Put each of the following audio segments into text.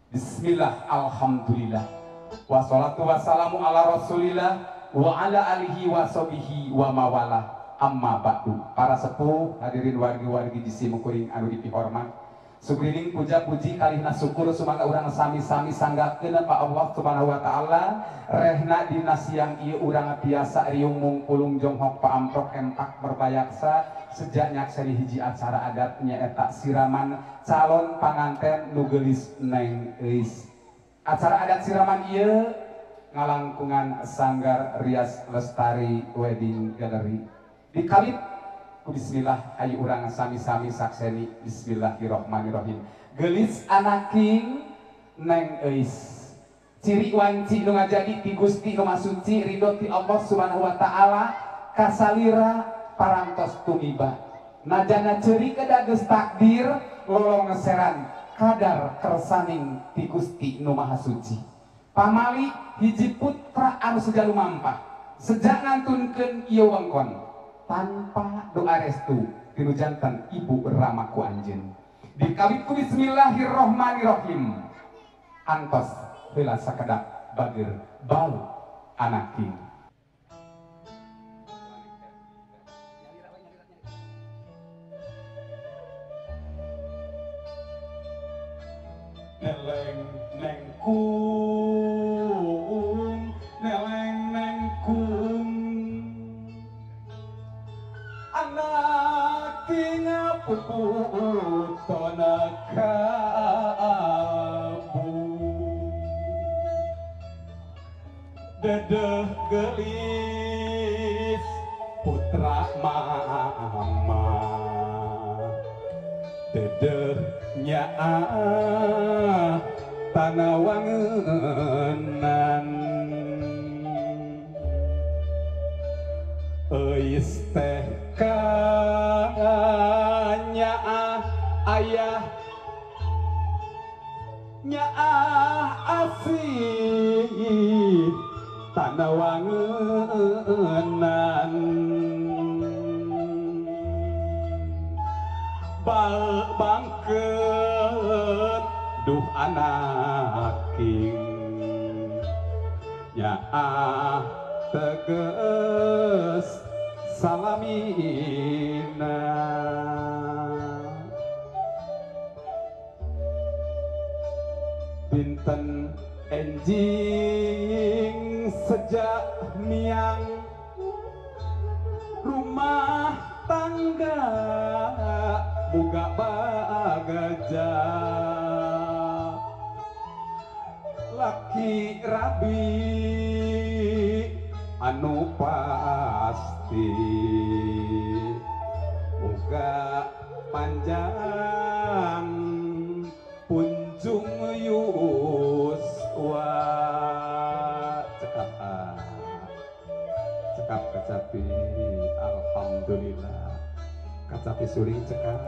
Bismillah, alhamdulillah, wassalatu wassalamu ala rasulillah wa ala alihi wa sahbihi wa mawalah, amma ba'du. Para sepuh, hadirin wargi-wargi di simkuring anu dipihormat, sugrining puja puji kalihna syukur sumangga urang sami-sami sanggakeun ka Allah Subhanahu wa taala. Rehna dina siang ieu urang biasa riung mungkulung jonghok paamprok empak merbayaksa sejak nyakseni hiji acara adat nyaeta siraman calon panganten nu geulis Neng Euis. Acara adat siraman ieu ngalangkungan Sanggar Rias Lestari Wedding Gallery. Dikawit ku bismillah, ayo urang sami-sami sakseni bismillahirrahmanirrahim. Geulis anaking Neng Euis, ciri wanci nu ngajadi ti Gusti nu Masuci, ridho ti Allah Subhanahu wa taala, kasalira parantos tumiba. Najana ceuri kedah geus takdir lolongeseran kadar kersaning ti Gusti nu Maha Suci. Pamali hiji putra anu seja lumampah, sejak ngantunkeun ieu wengkon tanpa doa restu tinu janten ibu rama ku anjeun. Dikawit ku bismillahirrahmanirrahim, antos heula sakedap bager bau anaking. Neleng neng kung, neleng neng kung, anak tinga puputona kabu, dedeh gelis putra mama, dedeh nyaah tanah wangenan. Euis teh kanyaah ayah, nyaah asih tanah wangenan. Bal bangket duh anaking, nyaah teges salamina. Dinten enjing sejak miang rumah tangga boga bagaja, laki rabi anu pasti boga panjang punjung yuswa. Cekap cekap kacapi, alhamdulillah kacapi suring cekap.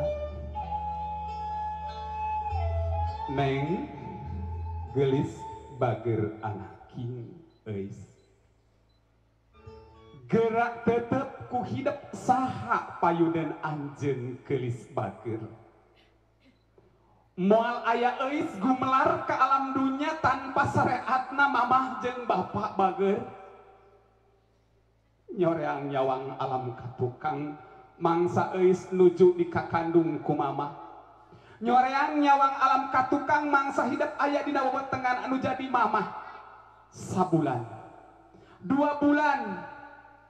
Neng geulis bager anaking Euis, gerak tetep ku hidep saha payunan anjeun geulis bager. Moal aya Euis gumelar ke alam dunya tanpa syariatna mamah jeung bapak bager. Nyoreang nyawang alam katukang mangsa Euis nuju di kakandung ku mamah. Nyoreang nyawang alam katukang mangsa hidep aya dina wewetengan anu jadi mamah. Sabulan, 2 bulan,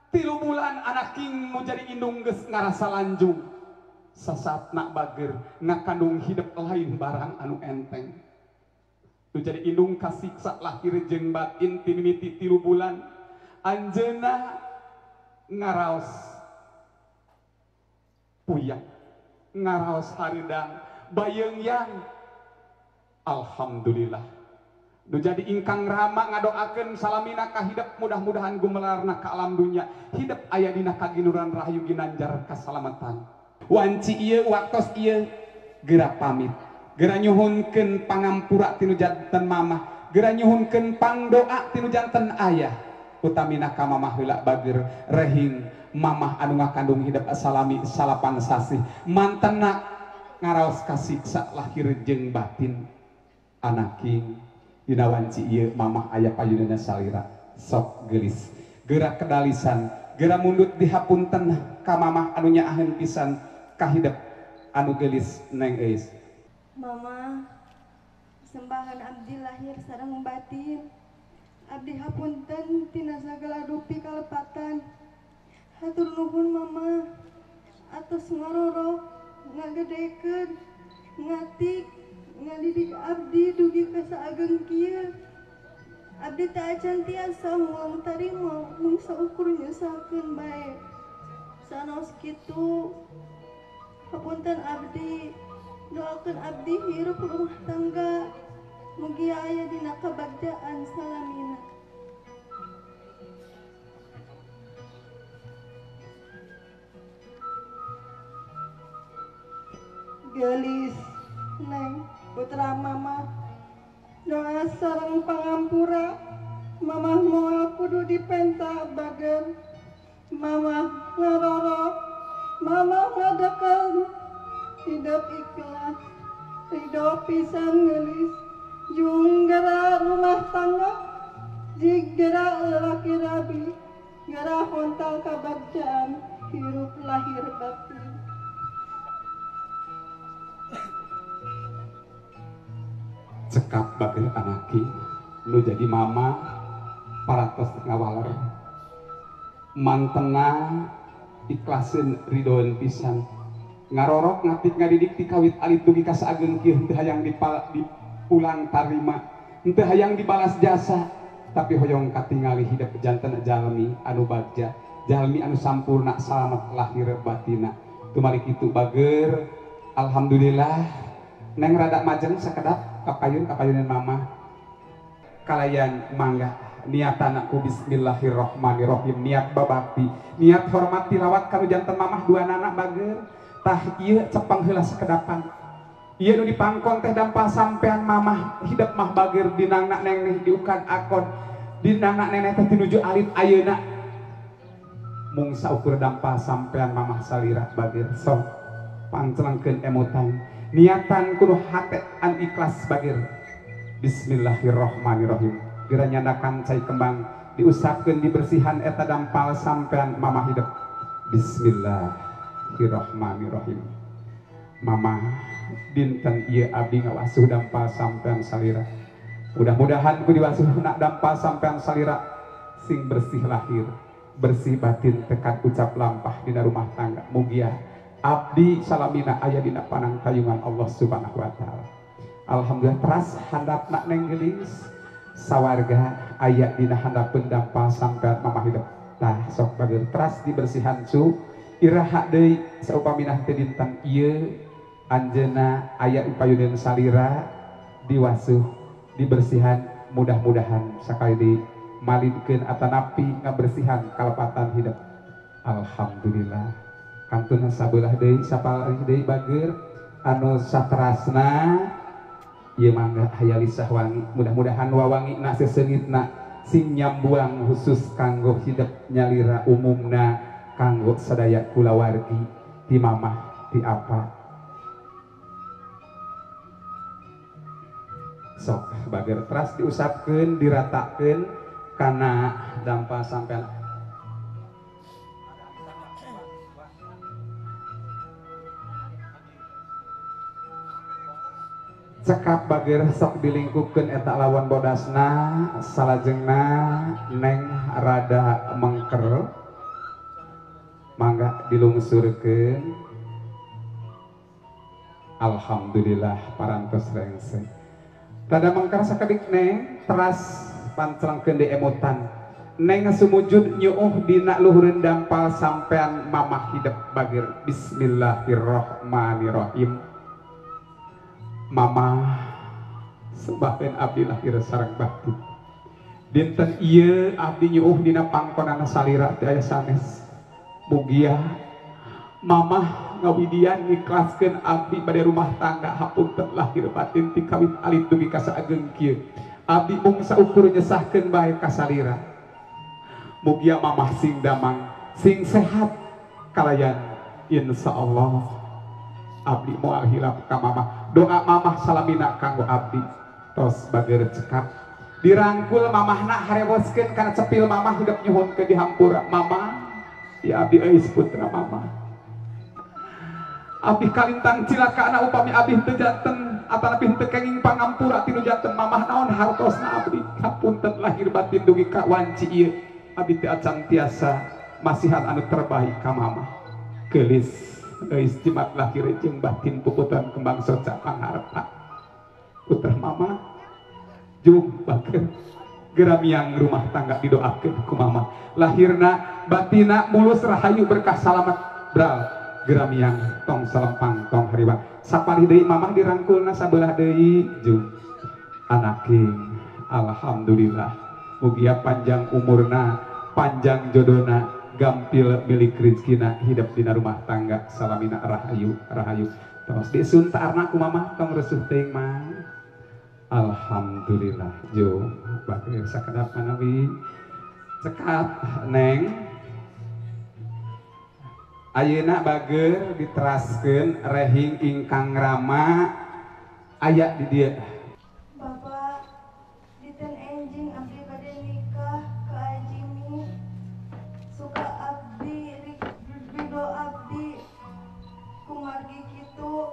3 bulan anaking nu jadi indung geus ngarasa lanjung. Sasatna bager ngakandung hidep lain barang anu enteng. Nu jadi indung kasiksa lahir jeung batin tinimiti 3 bulan. Anjeunna ngaraos puyang, ngaraos hareudang, bayeung yang. Alhamdulillah nu jadi ingkang rama ngadoakeun salamina ka hidep mudah-mudahan gumelarna ka alam dunya, hidep aya dina kaginuran rahayu ginanjar kasalamatan. Wanci ieu waktos ieu geura pamit, geura nyuhunkeun pangampura tinu janten mamah, geura nyuhunkeun pangdoa tinu janten ayah, utamina ka mamah heula bager rehing mamah anu ngakandung hidep salami salapan sasih mantena ngaraos kasiksa lahir jeung batin. Anaking dina wanci ieu mamah aya payunana salira sok geulis geura kedalisan geura mundut dihapunten ka mamah anu nyaaheun pisan kahidep anu geulis Neng Euis. Mama sembahan abdi lahir sareng batin abdi hapunten tina sagala rupi kalepatan hatur nuhun mama atos ngarorok ngagedekeun ngatik ngadidik abdi dugi ka saageng kieu. Abdi teu acan tiasa ngulang tarima mung saukur nyusahkeun bae. Sanaos kitu hapunten abdi, doakeun abdi hirup rumah tangga mugi aya dina kabagjaan salamina. Geulis Neng putra mama doa sareng pangampura mamah moal kudu dipenta bager mamah ngarorok mamah ngadekeun hidup ikhlas ridho pisan geulis jung gera rumah tangga jig gera lelaki rabi gera hontal kabagjaan hirup lahir batin. Cekap bager anaki nu jadi mama parantos ngawaler mantena ikhlasin ridoan pisan ngarorok ngatik ngadidik ti kawit alit dugi ka saageng kieu henteu hayang dipulang tarima henteu hayang dibalas jasa tapi hoyong katingali hidep janten jalmi anu bagja jalmi anu sampurna salamet lahir batina tumari kitu bager. Alhamdulillah Neng rada majeng sakedap kapayun kapayunan mama kalayan mangga niatan aku bismillahirrohmanirrohim niat babakti niat hormat tilawat kanu janten mamah dua nana bager tah ieu cepeng heula sakedapan ieu nu dipangkon teh dampal sampean mamah hidep mah bager dinangna neng diukan akon dinangna neneh teh tinuju alit ayeuna mung saukur dampal sampean mamah salira bager sok pangcelengkeun emutan niatan kudu hate an ikhlas bagir. Bismillahirrohmanirrohim geura nyandakan cai kembang diusapkeun dibersihan eta dampal sampean mamah hidep. Bismillahirrohmanirrohim mamah dinten ieu abdi ngawasuh dampal sampean salira mudah-mudahan ku diwasuh nak dampal sampean salira sing bersih lahir bersih batin tekan ucap lampah dina rumah tangga mugia abdi salamina aya dina panang tayungan Allah Subhanahu wa taala. Alhamdulillah teras handapna Neng Geulis sawarga aya dina handapeun dampal sampean mamah hidep. Tah sok bager teras dibersihan cu iraha deui saupamina teu dinten ieu anjeunna aya upayuneun salira diwasuh dibersihan mudah-mudahan sakali deui malidkeun atanapi ngabersihan kalepatan hidep. Alhamdulillah kantun sabelah deui sapalih deui bager anu satrasna ieu mangga aya lisah wangi mudah-mudahan wawangina seseungitna sing nyambuang khusus kanggo hidep nyalira umumna kanggo sadaya kulawargi ti mamah ti apa sok bager teras diusapkeun diratakeun kana dampal sampean. Cekap bager sok dilingkupkeun eta lawan bodasna salajengna Neng rada mengker mangga dilungsurkeun. Alhamdulillah parantos rengse rada mengker sakedik Neng teras pancelengkeun di emutan Neng sumujud nyuuh dina luhureun dampal sampean mamah hidep bager. Bismillahirrohmanirrohim Mama sembahin abdi lahir sareng batin dinten ieu abdi nyuuh dina pangkonana salira teu aya sanes mugia mamah ngawidian ngikhlaskeun abdi bade rumah tangga hapunten lahir batin ti kawit alit dugi ka saageng kieu abdi mung saukur nyesahkeun bae ka salira mugia mamah sing damang sing sehat kalayan insyaallah abdi moal hilap ka mamah doa mamah salamina kanggo abdi. Tos bager cekap dirangkul mamahna harewoskeun kana cepil mamah hidup nyuhunkeun dihampura mama ya abdi euis putra mama abdi kalintang cilakana upami abdi teu janten atanapi henteu kenging pangampura tinu janten mamah naon hartosna abdi hapunten lahir batin dugi ka wanci ieu abdi teu acan tiasa masihan anu terbaik ka mamah geulis euis jimat lahir jeung batin puputan kembang soca pangharta putra mama jung bager geramiang rumah tangga didoakeun ku mama lahirna batina mulus rahayu berkah salamet bral geramiang tong salempang tong hariwang sapalih deui mamah dirangkulna sabelah deui jung anaking alhamdulillah mugia panjang umurna panjang jodona gampil milik rezekina hidup dina rumah tangga salamina rahayu rahayu terus disun taarna ku mamah tong resuh teuing mah alhamdulillah jung bager sakedap manawi cekap neng ayeuna bager diteraskeun rehing ingkang rama aya di dieu. Bapak dinten enjing abdi bade nikah ka Ajimi suka abdi ridho abdi kumargi kitu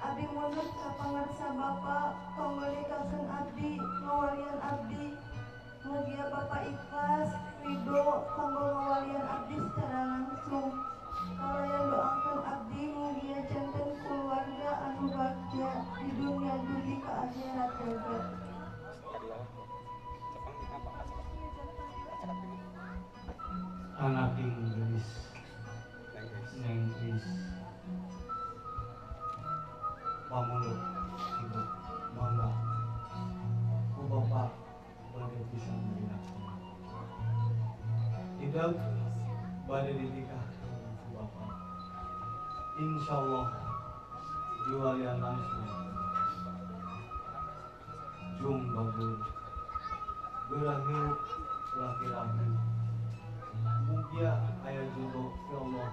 abdi mundur ka pangarsa Bapak kanggo nikahkeun abdi ngawalian abdi mugia Bapak ikhlas ridho kanggo ngawalian abdi secara langsung. Kalayan doakan abdi mugia janten keluarga anu bagja di dunia dugi ka akhirat jaga. Anak Inggris neng Inggris pamulut hidup bangga ku bapak bade pisan dilaksana hidup bade dinikah bapak insyaallah diwalian langsung jung bagus geura hirup laki-laki mugia aya jodoh ya Allah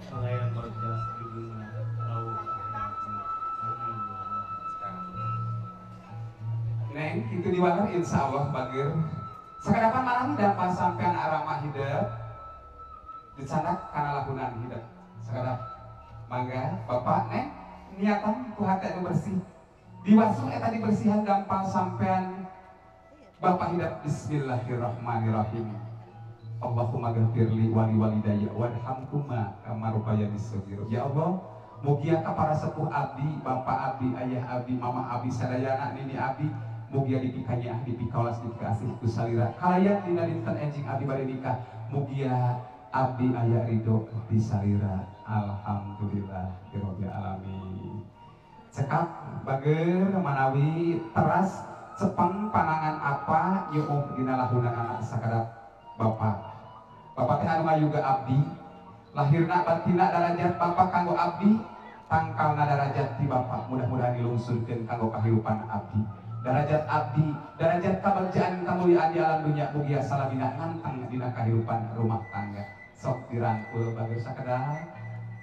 kalayan bagja di dunia rawuh akhirat. Amin. Neng kitu diwaler insyaallah bager sakadapan malam dan pas sampean arama hidup dicanak kana lahunan hidup sakadap mangga bapak neng niatan ku hate anu bersih diwasung eta dibersihan dampal sampean bapak hidup bismillahirrahmanirrahim. Allahumma ghafirli wali walidayya warhamhuma kama rabbayani shaghira. Ya Allah, mugia ka para sepuh abdi, bapak abdi, ayah abdi, mama abdi, sadayana nini abdi, mugia dipikanyah, dipikaolas, dipikasih ku salira. Kalayan dina dinten enjing abdi bade nikah, mugia abdi aya ridho di salira. Alhamdulillah rabbil alamin. Cekap bager manawi teras cepeng panangan apa nyuuh dina lahunan anak sakadap bapak. Bapak teh anu ngayuga abdi, lahirna batina darajat bapak kanggo abdi, tangkalna darajat ti bapak mudah-mudahan dilungsurkeun kanggo kahirupan abdi. Darajat abdi, darajat kabagjaan kamuliaan di alam dunia mugia salamina nganteng dina kahirupan rumah tangga. Sok dirangkul bager sakedap,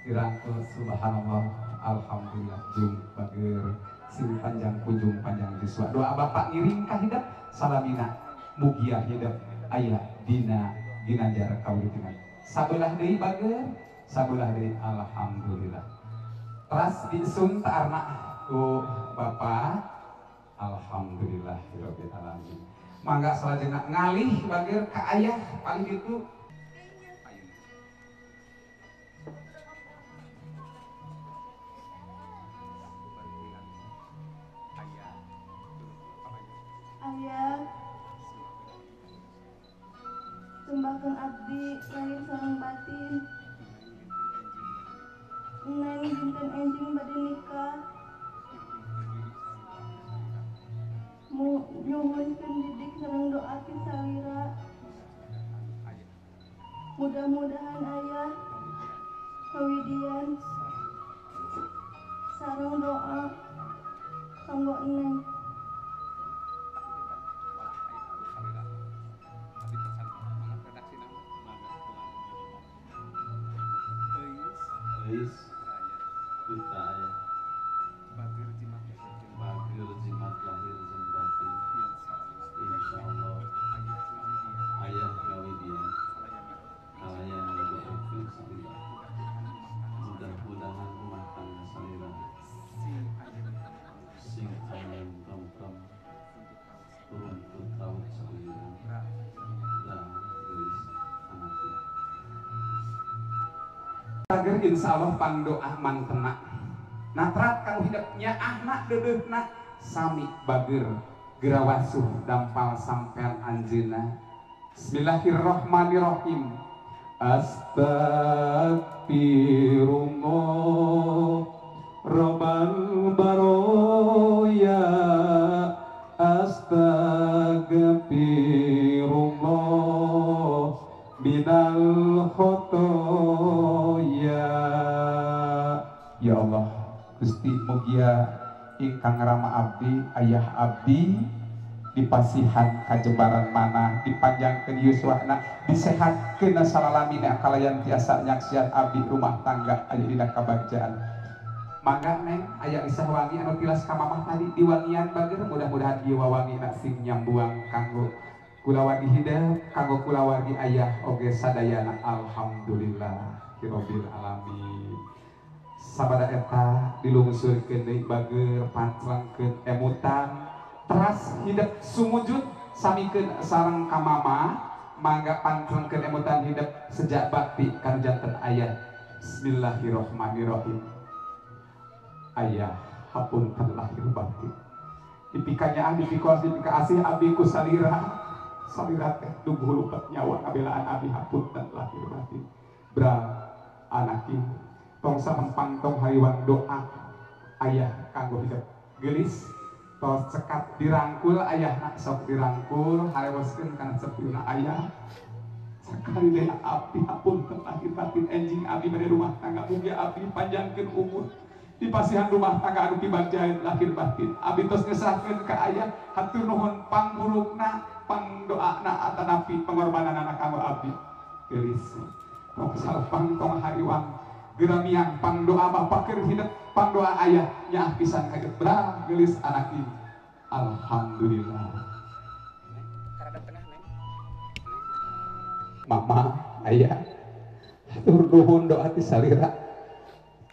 dirangkul subhanallah, alhamdulillah jung bager sing panjang kunjung panjang yuswa. Doa bapak ngiring ka hidep salamina mugia hidep aya dina ginanjar kawujudan. Sabelah deui bager, sabelah deui alhamdulillah. Teras disun taarna ku bapak alhamdulillah rabbil alamin. Mangga salajengna ngalih bager ka ayah paling ditu. Ayah sembahkan abdi lahir sareng batin neng dinten enjing bade nikah mu nyuhunkeun didik sareng doa ti salira mudah-mudahan ayah kawidian sareng doa kanggo neng. Putra ayah bager jimat lahir Bager insyaallah pangdoa mantena natrat kanggo hidupnya ahna deudeuhna sami bager gerawasuh dampal sampean anjeunna. Bismillahirrahmanirrahim. Astagfirullah Rabbal baroya, astagfirullah minal khotoya. Ya Allah Gusti, mugia ingkang rama abdi, ayah abdi dipasihan kajembaran manah, dipanjangkeun yuswana, disehatkeun salalamina kalayan tiasa nyaksian abdi rumah tangga aya dina kabagjaan. Mangga neng aya isah wangi anu tilas ka mamah tadi diwangian bager, mudah-mudahan ieu wawangina sing nyambuang kanggo kulawargi hidup, kanggo kulawargi ayah oge sadayana. Alhamdulillah hirobbil alamin. Sabada eta dilungsurkeun deui bager, panclengkeun emutan teras hidup sumujud samikeun sareng ka mama, mangga panclengkeun emutan hidup sejak bakti kanu janten ayah. Bismillahirrahmanirrahim. Ayah hapunten lahir batin, dipikanya dipikos dipika asih abi ku salira salira teh duguh lupat nyawa kabelaan abi hapunten lahir batin. Bra anaki tong salempang tong hariwang doa ayah kanggo hidup geulis tos cekap dirangkul ayah nak sok dirangkul harewoskeun kana cepilna ayah. Sakali deui abdi hapunten lahir batin, enjing abdi bade rumah tangga mugi abdi panjangkeun umur dipasihan rumah tangga anu kibagja lahir batin. Abdi tos ngesahkeun ka ayah, hatur nuhun pangburukna pangdoana atanapi pengorbananana kanggo abdi. Geulis tong salpang tong hariwang geramiang pangdoa bapak keur hidup, pangdoa ayah nyaah pisan ka bra geulis anak ini. Alhamdulillah. Mama ayah hatur nuhun doa ti salira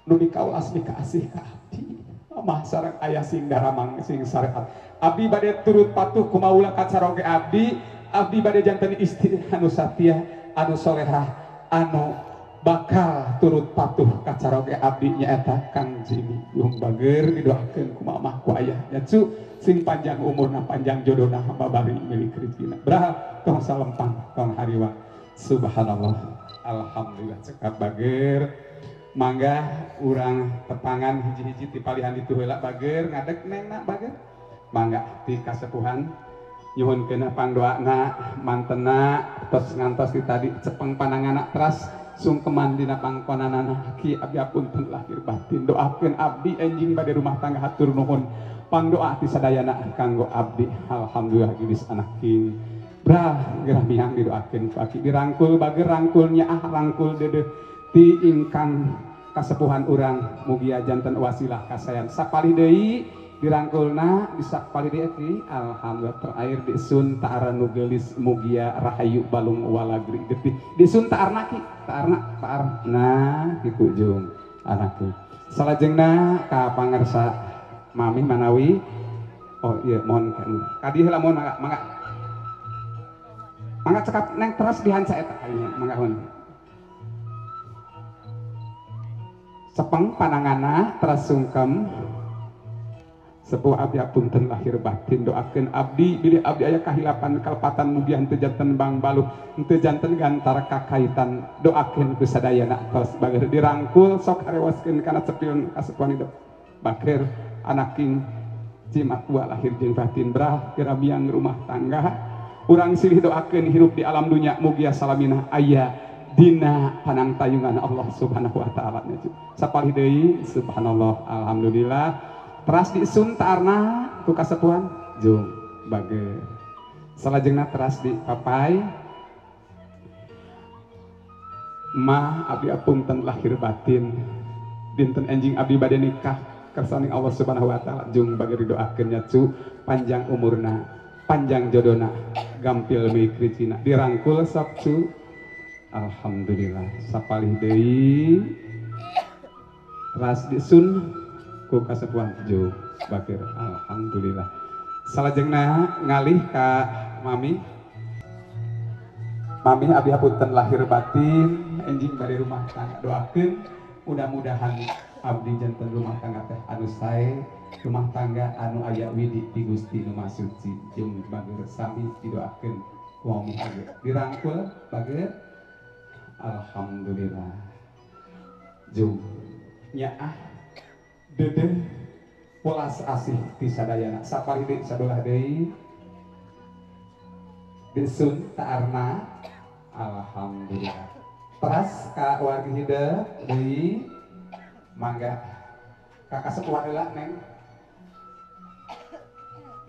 nu mikaulas mikaasih ka abdi. Mama sareng ayah sing daramang sing sarehat. Abdi bade turut patuh kumaula kacaroge abdi, abdi bade janten istri anu satia, anu solehah, anu bakal turut patuh kacaroge abdi nyaeta Kang Jimmy. Yung bager didoakeun ku mamah ku ayah nya cu sing panjang umurna panjang jodona babari milik rezekina. Brah tong salempang tong hariwang. Subhanallah. Alhamdulillah cekap bager. Mangga urang tepangan hiji-hiji ti palihan ditu heula bager ngadeg neng nak bager. Mangga ti kasepuhan nyuhunkeun pangdoana mantena tos ngantos ti tadi cepeng pananganna teras sungkeman dina pangkonanana ki abdi apunten lahir batin, doakeun abdi enjing bade rumah tangga hatur nuhun pangdoa ti sadayana kanggo abdi. Alhamdulillah geulis anak ki brah gerah miang didoakeun ku aki dirangkul bager, rangkul nyaah rangkul deudeuh ti ingkang kasepuhan urang mugia janten wasilah kasayan. Sapalih deui dirangkulna disapalih deui ki alhamdulillah terakhir disun ta'arna nu geulis mugia rahayu balung walagri getih disun ta'arna ki ta'arna ta'arna kitu jung anakku. Salajengna ka pangersa mami manawi oh iya mohon ka dieu heula mohon mangga mangga mangga cekap neng teras dihanca eta mangga hun. Sepeng panangana teras sungkem sepuh abdi apunten lahir batin, doakeun abdi bilih abdi aya kahilapan kalepatan mugi henteu janten bangbaluh henteu janten gantar kakaitan, doakeun ku sadayana tos bager dirangkul sok harewoskeun kana cepil kasepuhan hidup bager anaking jimat wa lahir jeung batin brah geramiang rumah tangga urang silih doakeun hirup di alam dunya mugia salamina aya dina panangtayungan Allah Subhanahu wa taala. Sapalih deui subhanallah alhamdulillah teras disun ta'arna ku kasepuhan jung bager. Salajengna teras di papai ma abdi apunten lahir batin, dinten enjing abdi bade nikah kersaning Allah Subhanahu wa taala jung bager didoakeun nya cu panjang umurna panjang jodona gampil milik rezekina dirangkul sok cu. Alhamdulillah sapalih deui ras disun ku kasepuhan jo bakir. Alhamdulillah. Salajengna ngalih ka mami. Mami abdi hapunten lahir batin enjing bari rumah tangga doakeun mudah-mudahan abdi janten rumah tangga teh anu sae, rumah tangga anu aya widi di Gusti nu Maha Suci jeung bager sami didoakeun ku mami oge. Dirangkul bager. Alhamdulillah. Jung nyaah dedeh welas asih ti sadayana sapari deui sabelah deui Desun ta'arna. Alhamdulillah. Teras ka wargi hidep deui mangga kakak sepuhan heula neng.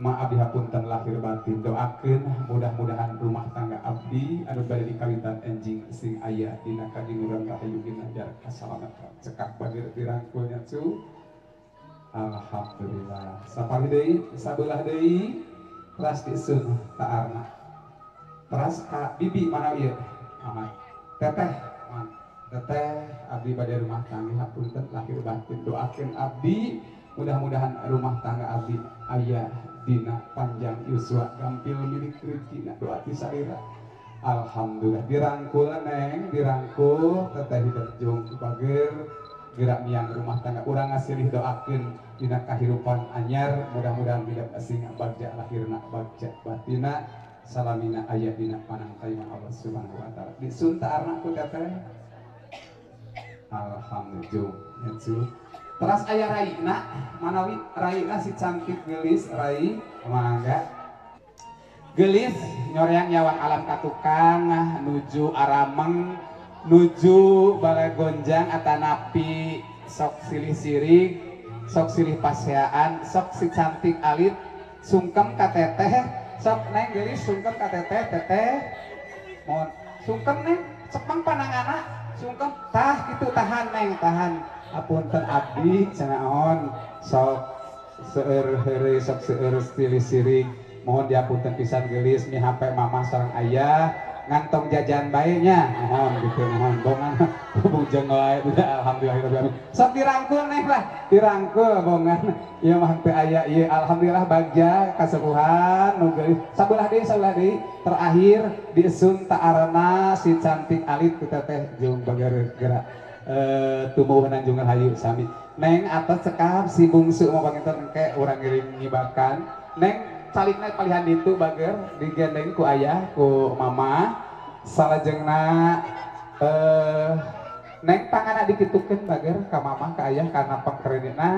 Ma abdi hapunten lahir batin doakeun mudah-mudahan rumah tangga abdi anu bade dikawitan enjing sing aya dina kadinuran rahayu ginanjar kasalamatan cekak bageur dirangkulnya cu. Alhamdulillah. Sapari deui sabelah deui teras disun ta'arna. Teras ka bibi mana ieu? Aman. Teteh, aman. Teteh abdi bade rumah tangga hapunten lahir batin doakeun abdi mudah-mudahan rumah tangga abdi aya dina panjang yuswa gampil milik rezekina doa ti salira. Alhamdulillah dirangkul neng, dirangkul teteh hidup jung bager gerak miang rumah tangga urang ngasilih doakeun dina kahirupan anyar mudah-mudahan hidup sing bagja lahirna bagja batina salamina aya dina panangtayungan Allah Subhanahu wa taala. Disun ta'arna ku teteh. Alhamdulillah jung. Teras aya Raina, manawi Raina si cantik gelis Rai, mangga. Gelis nyoreang nyawang alam katukang nuju arameng nuju balai gonjang atanapi sok silih sirik, sok silih paseaan, sok si cantik alit sungkem ka teteh, sok neng gelis sungkem ka teteh, teteh. Mohon sungkem neng, cepeng panangana, sungkem tah kitu tahan neng, tahan. Apunten abdi canaon sok seueur heureuy sok seueur silih sirik mohon diapunten pisan gelis mi HP mamah sareng ayah ngantong jajan bae nya mohon gitu mohon bongan bujeng wae alhamdulillah alamin sok dirangkul neh lah dirangkul bongan ieu mah teu aya ieu alhamdulillah bagja kasepuhan nu geulis sabelah deui terakhir disun ta'arna si cantik alit ku teteh jeung bager gerak tumbuhan jungan hayu sami neng atas cekap si bungsu mau panginten engke urang ngiring ngibakan neng calikna palihan ditu bager digendeng ku ayah ku mama salajengna neng pangana dikitukeun bager ka mama ka ayah karena pangkerenina.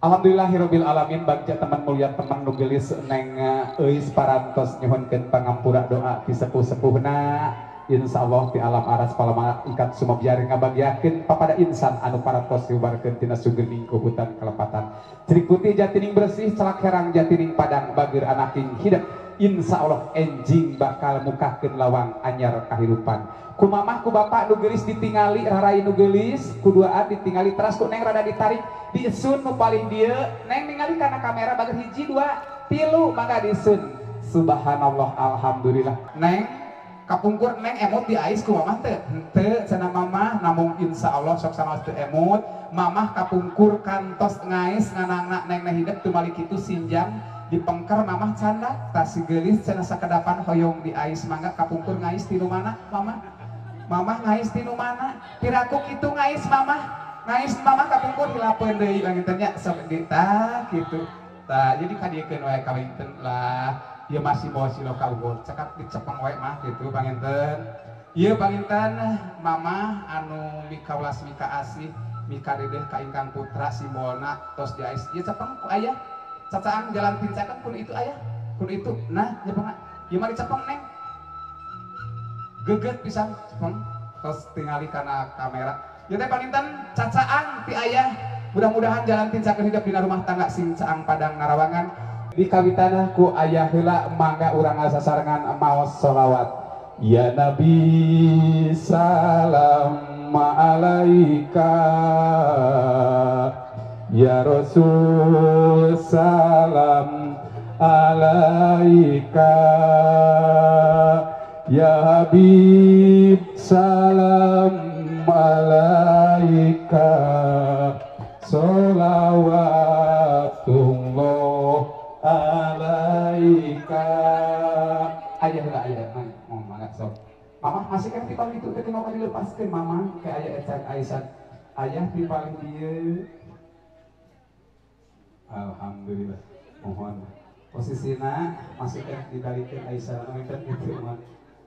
Alhamdulillahirabbil alamin bagja teman mulia teman nu geulis neng euis parantos nyuhunkeun pangampura doa ti sepuh-sepuhna. Insyaallah di alam aras palama ikat sumabiar ngabagyakeun papada insan anu parantos diubarkeun tina sugening ku hutan kalepatan. Cerik putih jatining bersih celak herang jatining padang bageur anaking hidup. Insyaallah enjing bakal mukakeun lawang anyar kahirupan. Ku mamah ku bapak nu geulis ditingali rarai nu geulis ku duaan ditingali teras ku neng rada ditarik diisun nu paling dieu neng ningali kana kamera bager hiji dua tilu mangga diisun. Subhanallah alhamdulillah. Neng kapungkur neng emut di ais ku mamah teu henteu cenah mamah namung insyaallah sok sanaos teu emut mamah kapungkur kantos ngais nganangna neng neh hidup tumali kitu sinjang dipengker mamah canda tas si geulis cenah sakedapan hoyong di ais mangga kapungkur ngais ti nu mana mamah mamah ngais ti nu mana piraku kitu ngais mamah kapungkur hilapeun deui panginten nya sok di tah kitu tah jadi kadiekeun wae kawinten lah. Ieu masih bawa silo ka unggul cekap dicepeng wae mah gitu panginten. Ieu panginten mamah anu mikaulas mika asih mika dedeh ka ingkang putra simbolna tos diais ieu cepeng ku ayah cacaang jalan tincakan kun itu ayah kun itu nah nyepengna ieu mah dicepeng neng geget pisan cepeng tos tingali kana kamera ieu teh panginten cacaang ti ayah mudah-mudahan jalan tincakeun hidup dina rumah tangga sing caang padang narawangan. Di kawitan ku ayah heula mangga urang sasarengan maos sholawat. Ya Nabi salam alaika, ya Rasul salam alaika, ya Habib salam alaika, sholawatullah alaika. Ayah lah ayah, mau mangga. sok. Mamah masih kan ti paling itu teh tinggal dilepaskeun mamah ke aya ecan Aisyah. Ayah ti paling dieu. Alhamdulillah. Mohon posisina masih kan dibalikeun Aisyah mah gitu mohon.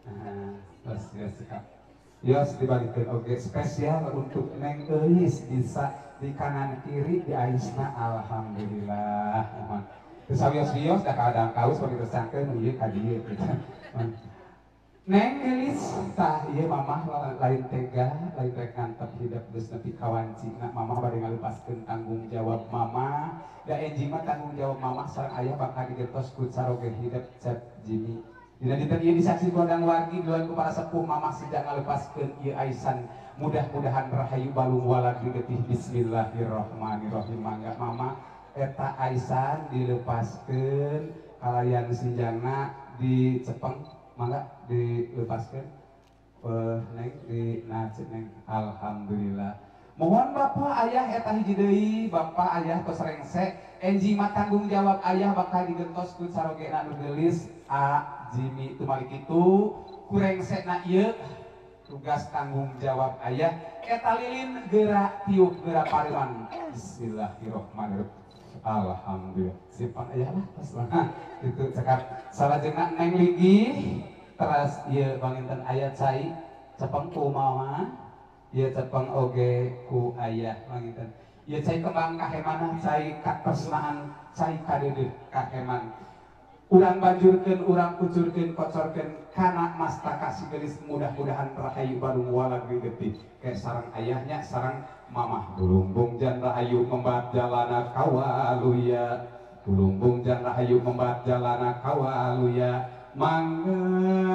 Nah, terus ya cekap. Yos dibalikeun oge spesial untuk Neng Euis bisa di kanan kiri di Aisyah alhamdulillah. Mohon. Terus sawios-wios da kadang kaus bagi tersangkeun ieu ka dieu gitu. Neng Geulis tah ieu mamah lain tega lain rek ngantep hidup geus nepi ka wancina mamah bade ngalepaskeun tanggung jawab mamah da enjing mah tanggung jawab mamah sareng ayah bakal digentos ku caroge hidup Cep Jimmy. Dina dinten ieu disaksi ku adang wargi duluan ku para sepuh mamah sejak ngalepaskeun ieu aisan mudah-mudahan rahayu balung walad digetih bismillahirrahmanirrahim mangga mamah eta aisan dilepaskeun kalayan sinjangna dicepeng mangga dilepaskan neng di nacit neng alhamdulillah mohon bapak ayah eta hiji deui bapak ayah tos rengse enjing mah tanggung jawab ayah bakal digentos ku carogena nu geulis A Jimmy tumalik kitu ku rengsena ieu tugas tanggung jawab ayah eta lilin geura tiup geura pareman bismillahirrahmanirrahim alhamdulillah simpan ayah lah tos lah itu cekap salajengna neng ligi teras ieu panginten aya cai cepeng ku mama ieu cepeng oge ku ayah panginten ieu cai kembang kahemana cai katresnaan cai kadeudeuh kaheman urang banjurkeun urang kucurkeun kocorkeun kana mastaka si geulis mudah-mudahan rahayu balung walag getih ke sareng ayahnya sareng mamah bulumbung jan rahayu membat jalana kawaluya bulumbung jan rahayu membat jalana kawaluya mangga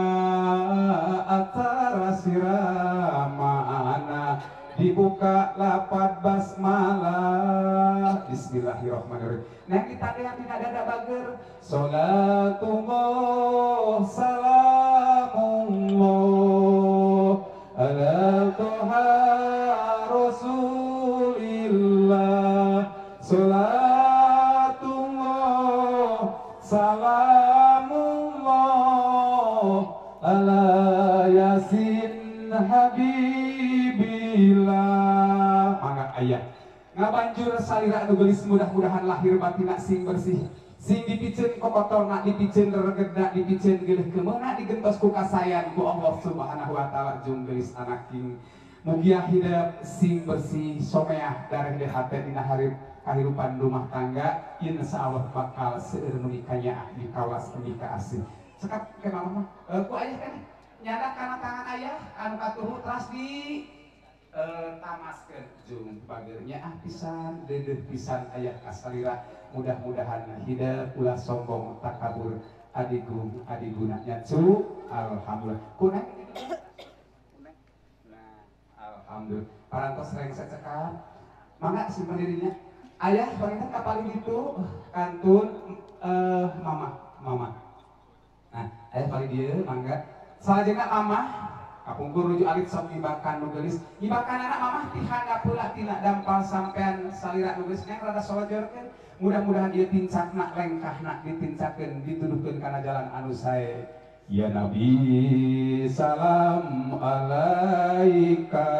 acara siramana dibuka lapat basmalah bismillahirrahmanirrahim neng ditadean dina dada bager salatullah salamullah ala toha rasulillah salatullah salamullah ala yasin habibillah mangga ayah ngabanjur salira anu geulis mudah-mudahan lahir batina sing bersih sing dipiceun kokotorna dipiceun reregedna dipiceun geuleuh keumeuna digentos ku kasayan ku Allah Subhanahu wa taala jung geulis anak king mugia hidup sing bersih someah dareh hate dina hareup kahirupan rumah tangga insyaallah bakal seueur nu mikanyaah dikawas mika asih cekap ke mama mah ku ayah kan nyandak kana tangan ayah anu katuhu teras di tamaskeun jung bagernya ah pisan deudeuh pisan ayah kasalira mudah-mudahan hidup ulah sombong takabur adigung adigunanya cu alhamdulillah kuneng nah alhamdulillah parantos rengse cekap mangga simpen dirinya ayah panginten ka paling ditu kantun mama mama nah ayah paling dieu mangga salajengna mamah kapungkur nuju alit sok ngibakan nu geulis ngibakan anak mamah ti handap heula tina dampal sampean salira nu geulis neng rada solojorkeun mudah-mudahan ieu tincakna lengkahna ditincakeun dituduhkeun kana jalan anu sae ya nabi salam alaika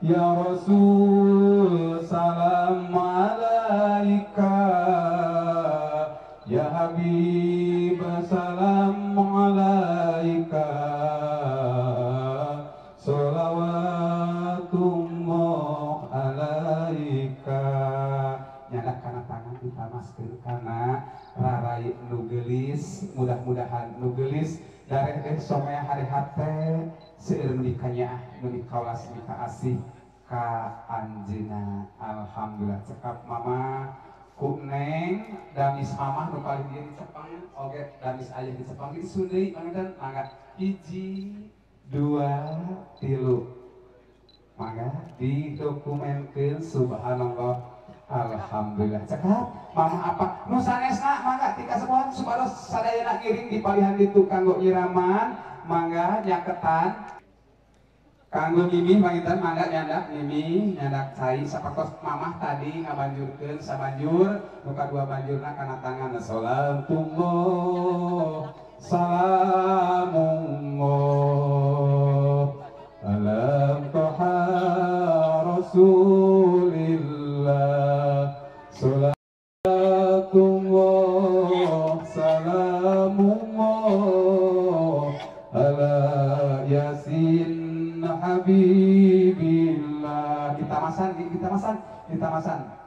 ya rasul salam alaika ya habib salam alaika sholawatullah alaika nyandak kana tangan ditamaskeun kana rarai nu geulis mudah-mudahan nu geulis dareh deh somea hari hate seueur nu dikanyaah nu dikawas mika asih ka anjeunna alhamdulillah cekap mama ku neng damis mamah nu paling dieu dicepeng oge damis ayah dicepeng disun deui panginten mangga 1 2 3 mangga didokumenkeun subhanallah alhamdulillah cekap mamah apa nu sanesna mangga ti kasepuhan supados sadayana ngiring dipalihan ditu kanggo nyiraman mangga nyaketan kanggo mimi panginten mangga nyandak mimi nyandak cai sapertos mamah tadi ngabanjurkeun sabanjur nu kadua banjurna kana tangan salatullah salamullah ala Toha Rasulillah. Salatullah salamullah ala Yasin Habibillah. Ditamasan, ditamasan, ditamasan.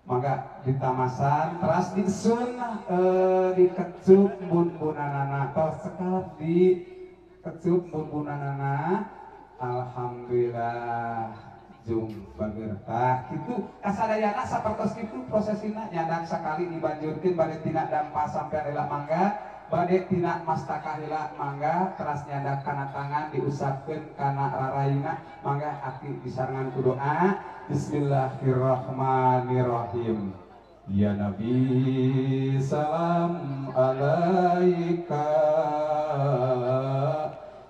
Mangga ditamasan teras disun dikecup bun-bunanana tos sekap dikecup bun-bunanana. Alhamdulillah jung bager tah kitu kasadayana sapertos kitu prosesina nyandak sakali dibanjurkeun bade tina dampa sampean heula mangga bade tina mastaka heula mangga teras nyandak kana tangan diusapkeun kana raraina mangga aki disarengan ku doa. Bismillahirrahmanirrahim. Ya Nabi salam alaika,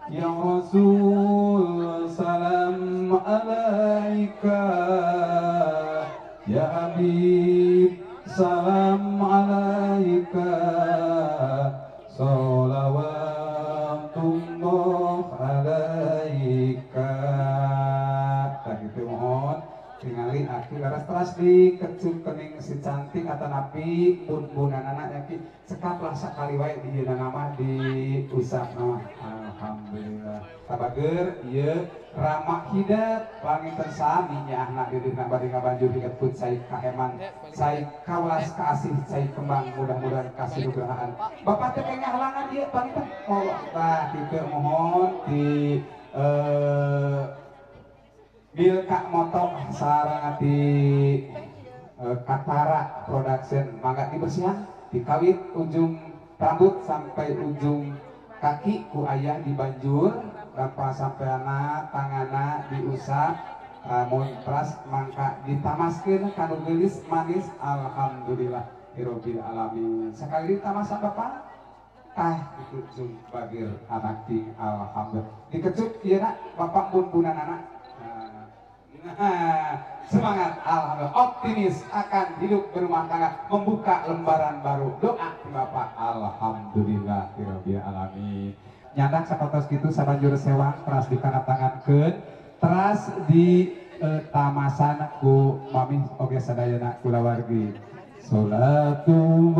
ya Rasul salam alaika, ya Habib salam alaika, sholawatullah alaika. Tah kitu mohon tingali aki laras teras dikecup kening si cantik atanapi bun-bunanana nya ki cekaplah sakali wae di ieu nama diusap nama. Alhamdulillah tabager ieu ramah hidat panginten sami nyaahna deudeuna bade ngabanjur dikeput cai kaheman cai kawelas kaasih cai kembang mudah-mudahan kasih nugrahaan bapak teh ngahalangan ieu panginten. Oh tah kitu mohon di Bilka Moto sareng di Katara Production mangga dibersihan dikawit ujung rambut sampai ujung kaki ku ayah dibanjur tanpa sampeana tangana diusap mun teras mangka ditamaskeun kanu geulis manis. Alhamdulillah hirobbil alamin. Sekali ditamasan bapak tah itu jung bagir anak ting. Alhamdulillah dikecup ieu na bapak bun-bunanana. Nah, semangat, alhamdulillah, optimis akan hidup berumah tangga, membuka lembaran baru. Doa di bapak, alhamdulillah, hirobbil alamin. Nyandak sapertos kitu sabanjur sewang teras dikanatangankeun, teras di tamasan ku mami oge sadayana kulawargi. Salatullah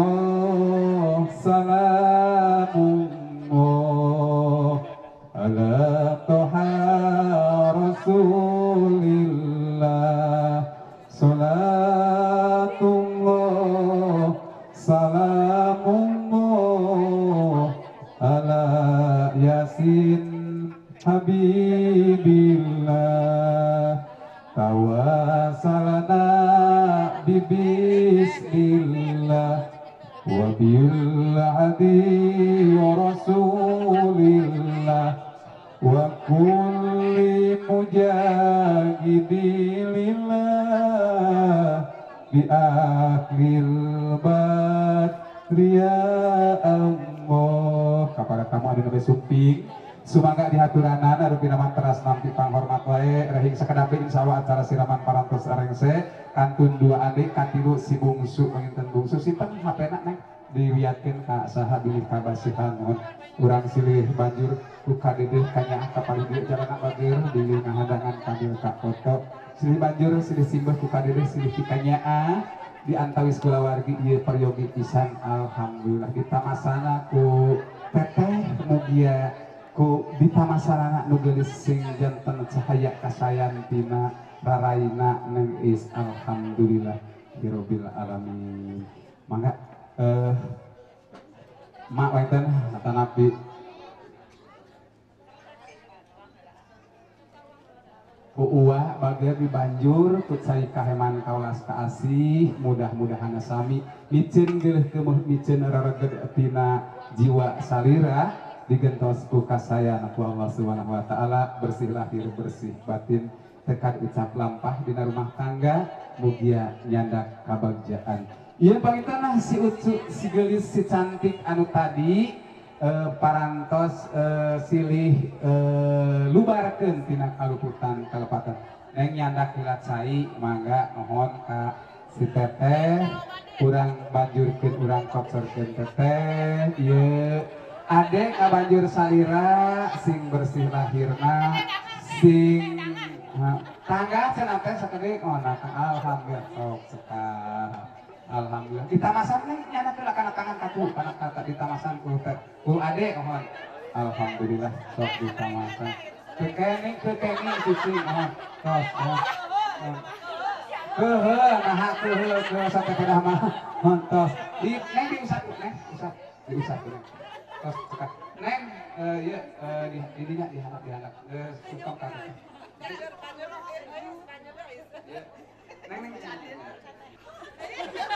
salamullah ala Toha Rasulillah, salatullah salamullah ala Yasin Habibillah. Tawasalna bibismillah wa bil hadi Rasulillah wa kulli mujahidin lillah bi ahlil badri ya Allah. Kepada tamu anu nembe sumping sumangga dihaturanan anu pinaman teras nampi panghormat wae rehing sakedap insyaallah acara siraman parantos arengse kantun dua adik katilu si bungsu panginten bungsu sinten HP-na neng diwiatkeun ka saha bilih kabasihan mohon urang silih banjur ku kadeudeung kanyaah ka palih dieu jalana bageur bilih ngahadangan kamil ka foto silih banjur silih simbah ku kadeudeung silih pikanyaah di antawis kulawargi ieu peryogi pisan. Alhamdulillah ditamasana ku teteh mugia ku ditamasanana nu geulis sing janten cahaya kasayan tina raraina neng is. Alhamdulillah hirobbil alamin. Mangga mak wenten atanapi ku uwa bager dibanjur ku cai kaheman kaulas kaasih mudah-mudahan sami miceun geuleuh keumeuh miceun rareged tina jiwa salira digentos ku kasayan ku Allah Subhanahu wa taala. Bersih lahir bersih batin tekad ucap lampah dina rumah tangga mugia nyandak kabagjaan. Ieu panginten si ucu si geulis si cantik anu tadi parantos silih lubarkeun tina kaluputan kalepatan. Neng nyandak heula cai mangga nuhun ka si teteh urang banjurkeun urang kocorkeun teteh ieu Ade ngabanjur salira sing bersih lahirna sing tangga cenah teh sakedik oh nah alhamdulillah sok sekar. Alhamdulillah. Ditamasan neng nyana teh kana tangan kaku kana kata ditamasan ku teh ku ade mohon. Alhamdulillah sok ditamasan. Kekening kekening cuci mohon. Tos mohon. Keuheul naha keuheul keuheul sampai pedah mah. Mohon tos. Di neng diusap neng usap diusap neng. Tos cekap. Neng ieu di dinya dihandap dihandap. Sungkem ka. Neng neng.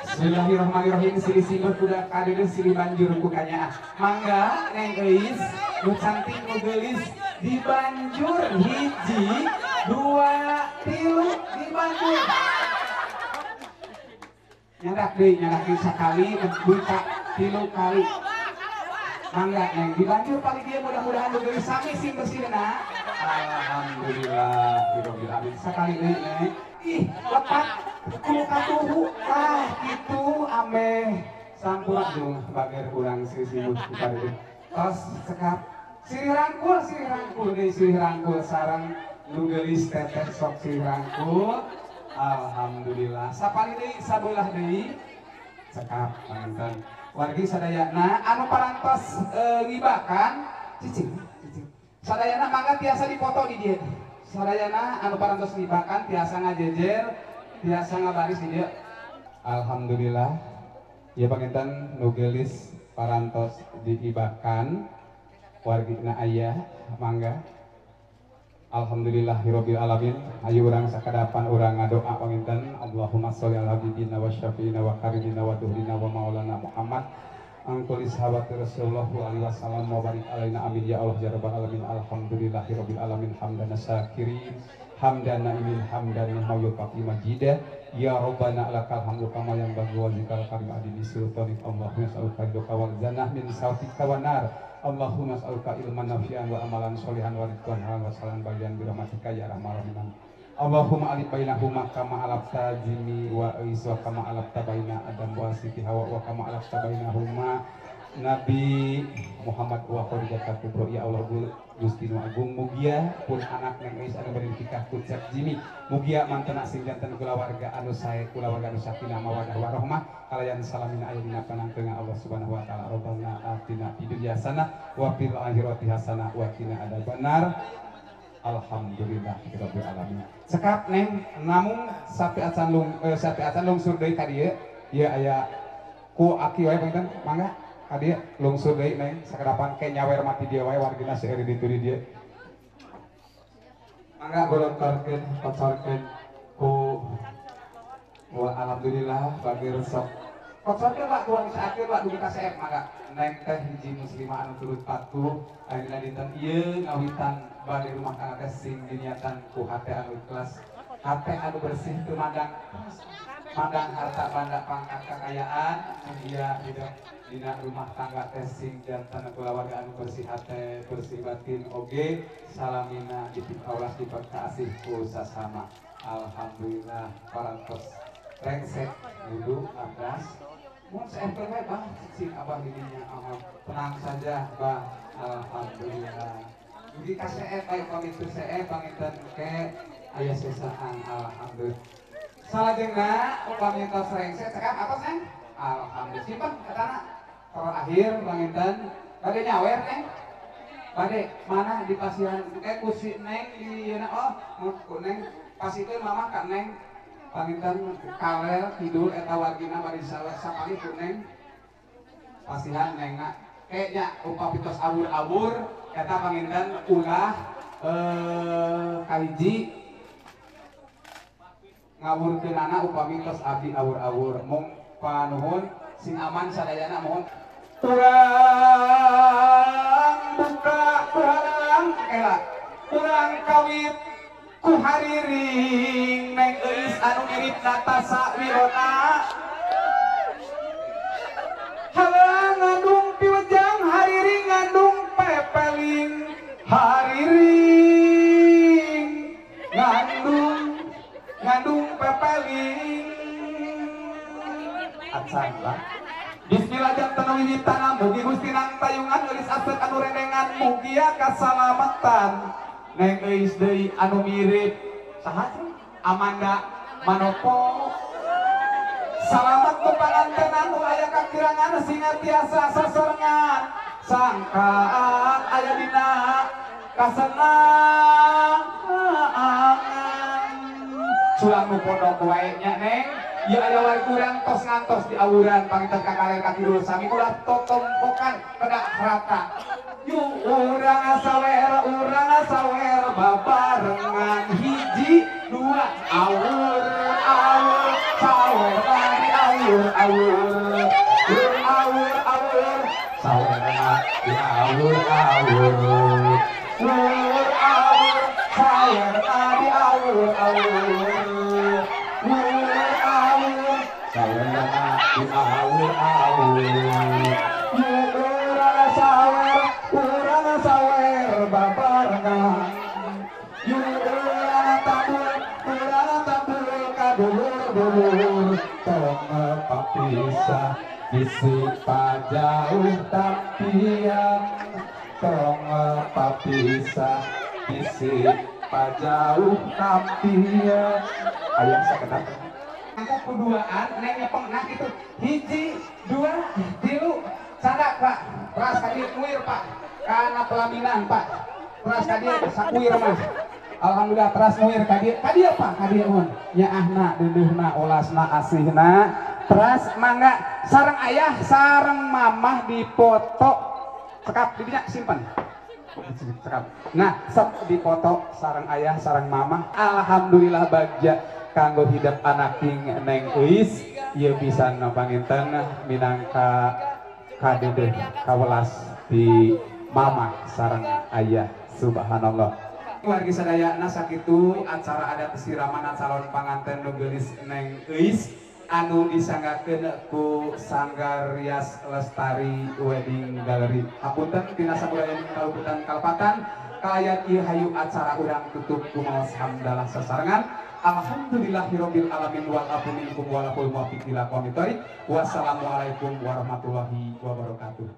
Bismillahirrahmanirrahim. Silih simbah kuda kadeuleuh silih banjur ku kanyaah. Mangga Neng Euis nu cantik nu geulis dibanjur hiji dua tilu dibanjur. Nyandak deui sakali buka tilu kali. Mangga Neng dibanjur paling dia mudah-mudahan nu geulis sami sing bersihna. Alhamdulillah rabbil alamin. Sakali deui Neng. Ih, lepat ku katuhu ah gitu ameh sampura jeung bager urang sisimuh ku pareum. Tos cekap silih rangkul deui silih rangkul sareng nu geulis teteh sok silih rangkul. Alhamdulillah. Sapali deui sabeulah deui cekap panganten. Wargi sadayana anu parantos ngibakan cicing cicing. Sadayana mangga tiasa dipoto di dieu. Sadayana anu parantos ngibakan tiasa ngajejer tiasa ngabaris di dieu. Alhamdulillah. Ya panginten nu geulis parantos diibakan wargina aya mangga. Alhamdulillahirabbil alamin. Ayo urang sakadapan urang ngadoa panginten. Allahumma sholli ala habibina wa syafiina wa karimina wa duhrina wa maulana Muhammad. Angkul sahabat Rasulullah alaihi wasallam wa barik alaina amin ya Allah ya rabbal alamin. Alhamdulillahirabbil alamin hamdan syakirin hamdan naimin hamdan mayyukati majida ya rabbana lakal hamdu kama yang bagi wa zikal karim adini sultanik. Allahumma as'aluka ridhoka wal jannah min sautika wan nar. Allahumma as'aluka ilman nafi'an wa amalan sholihan wa rizqan halal wa salan bagian bi rahmatika ya arhamar rahimin. Allahumma alif bainahuma kama alafta jimi wa isa kama alafta baina Adam wa Siti Hawa wa kama alafta bainahuma Nabi Muhammad wa Khadijah kubro. Ya Allah Gusti nu agung mugia pun anak neng Eis anu bari nikah ku Cep Jimi mugia mantena sing janten kulawarga anu sae kulawarga anu sakinah mawaddah warahmah kalayan salamina aya dina panangkeunga Allah Subhanahu wa taala. Rabbana atina fid dunya hasanah wa fil akhirati hasanah wa qina adzabannar. Alhamdulillahirabbil alamin. Cekap neng namung sapi acan lung sapi acan lungsur deui ka dieu. Ieu aya ku aki wae panginten mangga ka dieu lungsur deui neng sakadapan ke nyawer mati dieu wae wargina seueur di ditu di dieu. Mangga golontorkeun kocorkeun ku wa alhamdulillah bagi resep. Kocorkeun Pak tuang saakir Pak dugi ka seep mangga. Neng teh hiji muslimah anu turut patuh ayeuna dinten ieu ngawitan bade rumah tangga teh sing diniatan ku hate anu ikhlas, hate anu bersih teu mandang mandang harta banda pangkat kekayaan, mugia hidup dina rumah tangga teh sing jantan kulawarga anu bersih hate, bersih batin oge salamina dipikaulas diperkaasih ku sasama. Alhamdulillah parantos rengsek wudu abdas. Mun saempel wae bah cicing abah didinya tenang saja bah alhamdulillah. Dugi ka seep bae pamit seep panginten ke aya sesaan alhamdulillah. Salajengna upami tos rengse cekap atos neng? Alhamdulillah simpen etana. Terakhir panginten bade nyawer neng. Bade mana di pasihan ku si neng di yeuna oh ku neng pasikeun mamah ka neng. Panginten kalel kidul eta wargina bari sapali ku neng. Pasihan nengna kayaknya upami tos awur-awur eta panginten ulah kahiji ngawurkeunana upami tos abdi awur-awur mung panuhun sing aman sadayana mohon urang buka urang kela urang kawit ku hariring neng Euis anu mirip Natasha Wilona halang ngandung piwejang hariring ngandung pepeling hariring ngandung ngandung pepeling acan lah. Bismillah janten wiwitana mugi Gusti nang tayungan eulis asek anu rendengan mugia kasalamatan. Neng Euis deui anu mirip saha Amanda Manopo. Salamat ku pangantenan nu aya kakirangan singa tiasa sasarengan sangkaan aya dina kasenangan. Sulang nu pondok wae nya Neng. Ya aya wae kurang tos ngantos di awuran panginten ka kaler ka kidul sami ulah totompokan kedah rata. Yu urang sawer babarengan hiji dua awur awur sawer dari awur awur awur awur sawer di awur awur awur awur sawer dari awur awur awur awur sawer di awur awur urang sawer babarengan yu urang tabur kadulur-dulur tong papisah bisi pajauh tampian tong papisah bisi pajauh tampian. Ayah sakedap angka keduaan neng nyepeng nah itu hiji dua tilu sadak Pak teras kadi kuir Pak kana pelaminan Pak teras kadi sakuir mah alhamdulillah teras muir kadi kadi Pak kadi mun nyaahna deudeurna olasna asihna teras mangga sareng ayah sareng mamah dipoto cekap di dinya simpen cekap nah sok dipoto sareng ayah sareng mamah. Alhamdulillah bagja kanggo hidep anak king Neng Euis ieu pisan panginten minangka kadedeh kawelas di mamah sareng ayah. Subhanallah. Wargi sadayana sakitu acara adat siramanan calon panganten nu geulis Neng Euis anu disanggakeun ku Sanggar Rias Lestari Wedding Gallery. Hapunten tina sabudaya kaluputan kalpatan kalayat ieu hayu acara urang tutup kumaos hamdalah sasarengan. Alhamdulillahirabbil alamin wal afu minkum wal muwaffiq ila aqwamit thoriq. Wassalamualaikum warahmatullahi wabarakatuh.